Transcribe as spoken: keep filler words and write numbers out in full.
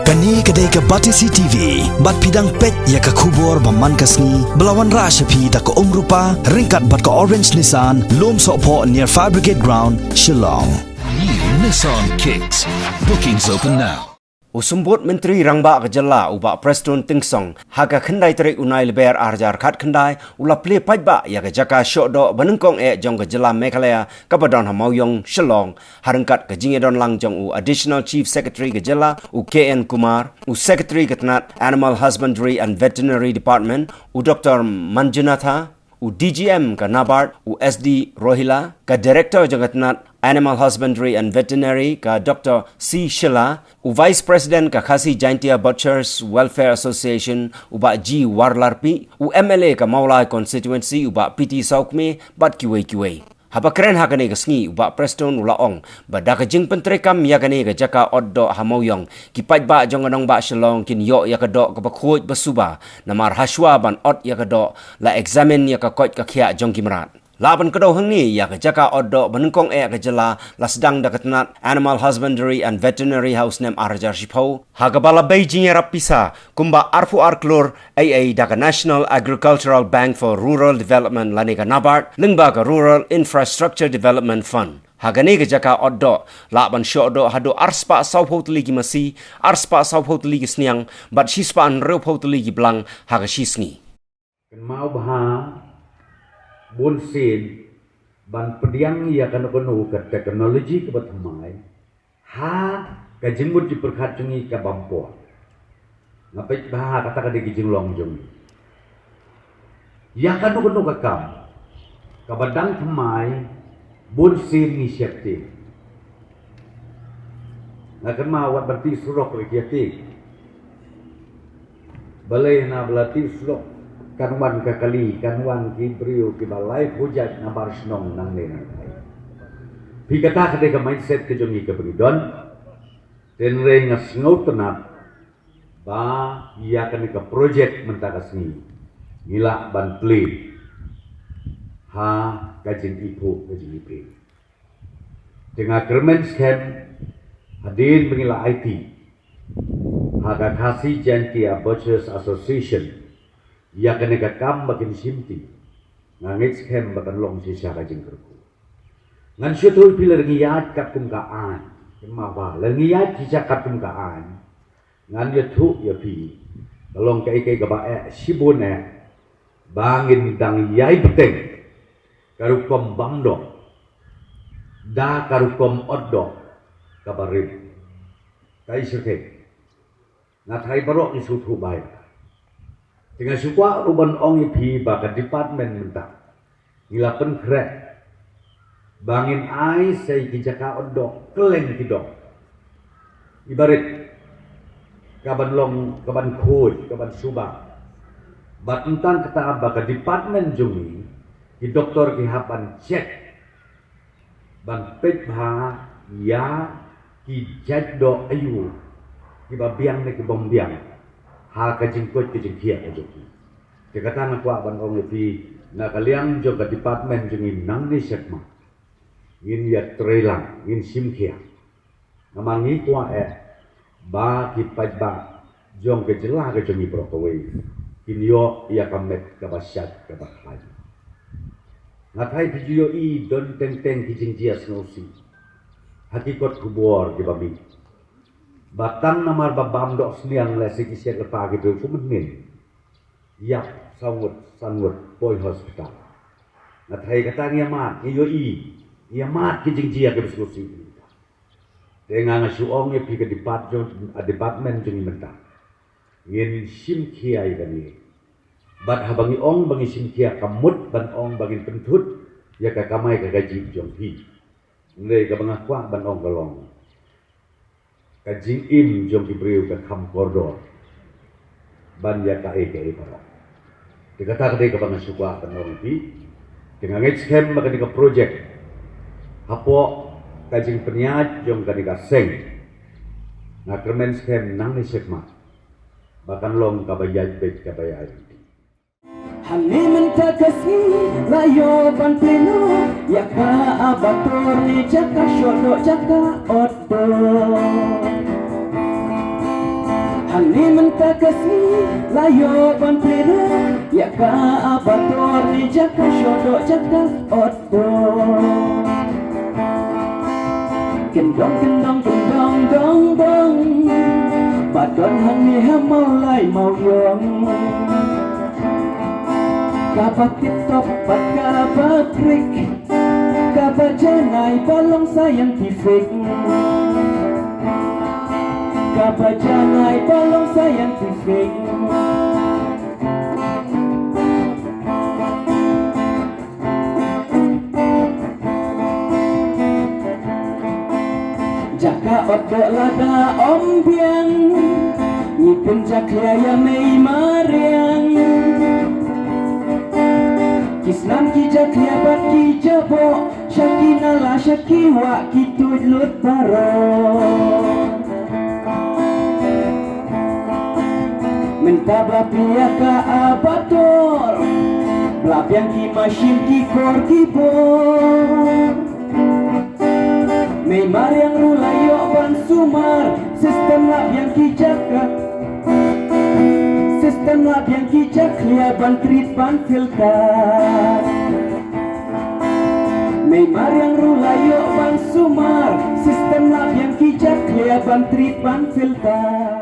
Kane ka dei ka Batesi T V, bad phi dang peit ïa ka khubor ba man ka sngi, ba la wanrah sha phi da ka Umrupa, ryngkat bad ka Orange Nissan, Lumsohphoh near Fire Brigade Ground, Shillong. New Nissan Kicks. Bookings open now. U Symbud Myntri Rangbah ka Jylla u Bah Prestone Tynsong, ha ka khyndai tarik u Nailyber ar hajar khatkhyndai, u la plie paidbah ïa ka jaka shoh doh ba nyngkong eh jong ka Jylla Meghalaya kaba don ha Mawïong, Shillong, ha ryngkat ka jingïadon lang jong u Additional Chief Secretary ka Jylla, u K N Kumar, u Secretary ka tnat Animal Husbandry and Veterinary Department, u Doktor Manjunatha, u D G M ka NABARD, u S D Rohila, ka Director jong ka tnat Animal Husbandry and Veterinary, ka Doktor C Shylla, u Vice President ka Khasi Jaintia Butchers Welfare Association, u Bah G Warlarpi, u M L A ka Mawlai Constituency, u Bah P T Sawkmie, bad kiwei kiwei. Haba kren ha kane ka sngi, u Bah Prestone u la ong ba da ka jingpyntreikam ïa kane ka jaka ot doh ha Mawïong, ki paidbah jong ka nongbah Shillong kin ïoh ïa ka doh kaba khuid ba suba, namar hashwa ban ot ïa ka doh, la examine ïa ka koit ka khiah jong ki mrad. Lah ban kdew hangne ïa ka jaka ot doh ba nyngkong eh ka jylla, la sdang da ka tnat Animal Husbandry and Veterinary ha u snem ar hajar shiphew, ha kaba la bei jingïarap pisa kumba arphew ar klur eiei da ka National Agricultural Bank for Rural Development lane ka NABARD, lyngba ka Rural Infrastructure Development Fund. Ha kane ka jaka ot doh, lah ban shoh doh haduh arspah sawphew tylli ki masi, arspah sawphew tylli ki sniang, bad shispah hynriewphew tylli ki blang ha ka shi sngi. Kynmaw bha, bun sien, ban pdiang ïa kano kano ka technology kaba thymmai, ha ka jingmut jingpyrkhat jong ngi ka bam por. Nga peit bha kata ka dei ka jinglong jong ngi. Ïa kano kano ka kam kaba dang thymmai, bun sien ngi sheptieng. Nga kynmaw wat ban tih surok ruh ki ïa tih. Balei na ba la tih surok kan wan ka kali, kan wan ki briew kiba laiphew jait nabar shnong nangne nangne. Phi, kata ka dei ka mindset ka jong ngi kaba ngi don. Hynrei nga sngewtynnat ba ïa kane ka project mynta ka sngi ngi lah ban plie ha ka jingiphuh ka jingiphieng. Te nga kyrmen skhem, hadien ba ngi la aiti ha ka Khasi Jaintia Butchers Association ïa kane ka kam ba kin shimti, nga ngeit skhem ba kan long shisha ka jingkyrkhu. Ngan shu ïathuh ïa phi, lada ngi ïaid katkum ka aiñ, kynmaw bha, lada ngi ïaid shisha katkum ka aiñ, ngan ïathuh ïa phi, ka long kaei kaei kaba eh shibun eh ba ngin dang ïai bteng ka rukom bam doh da ka rukom ot doh kaba rim. Kaei shisha, nga tharai baroh ngi sngewthuh bha ïa kata. Te nga shu kwah ruh ban ong ïa phi ba ka department mynta ngi la pynkhreh ba ngin ai sa ïa ki jaka ot doh kylleng ki doh, i barit, kaban long, kaban khuid, kaban suba. Bad tang kata ba ka department jong ngi, ki doktor ki hap ban check, ban peit bha ïa ki jait doh aïu kiba biang ne kibym biang ha ka jingkoit ka jingkhiah ka jong ki. Te kata nga kwah ban ong ïa phi, na ka liang jong ka department jong ngi nangne shakhmat, ngin ïatreilang, ngin shim khia. Namar ngi kwah eh ba ki paidbah jong ka jylla ka jong ngi baroh kawei kin ïoh ïa ka met kaba shait kaba khlaiñ. Nga tharai phi ju ïohi don teng teng ki jingjia sngewsih ha ki kot khubor kiba mih, ba tang namar ba bam doh sniang lehse ki shet lypa ki briew kumne, ïap saw ngut san ngut, poi hospital. Nga tharai kata ngi ïa mad, ngi ïohi, ngi ïa mad ki jingjia kiba sngewsih. Te nga, nga shu ong ïa phi, ka depart jong, a department jong ngi mynta ngin shim khia ïa kane. Bad haba ngi ong ba ngi shim khia, ka mut ban ong ba ngin pynthut ïa ka kamai ka kajih jong phi. Hynrei kaba nga kwah ban ong ka long, ka jingim jong ki briew ka kham kordor ban ïa kaei kaei baroh. Te kata ka dei kaba nga shu kwah ban ong ïa phi. Te nga ngeit skhem ba kane ka project, hapoh ka jingpynïaid jong kane ka seng, nga kyrmen skhem nangne shakhmat ba kan long kaba ïaid beit, kaba ïaid ryntih. Hangne mynta ka sngi la ïoh ban plie noh ïa ka abator ne jaka shoh doh, jaka ot doh. Ani mynta ka sngi la ïoh ban pyrshah ïa ka Abator ne jaka shodok jaka otdor. Kyndong kyndong kyndong dong dong, ba don hangne ha Mawlai Mawiong. Kaba tip top bad kaba prik, kaba janai ba long scientific, kaba janai ba long scientific. Jaka otdor lada ym biang, ngi pynjakhlia ïa Mei Mariang. Ki snam ki jakhlia bad ki jaboh, sha ki nala sha ki wah ki tuid lut baroh. Mynta ba phi ïa ka Abator, ba la biang ki mashin ki kor ki bor. Mei Mariang ruh la ïoh ban sumar, system la biang ki jaka, system la biang ki jakhlia ban treat ban filter. Mei Mariang ruh la ïoh ban sumar, system la biang ki jakhlia ban treat ban filter.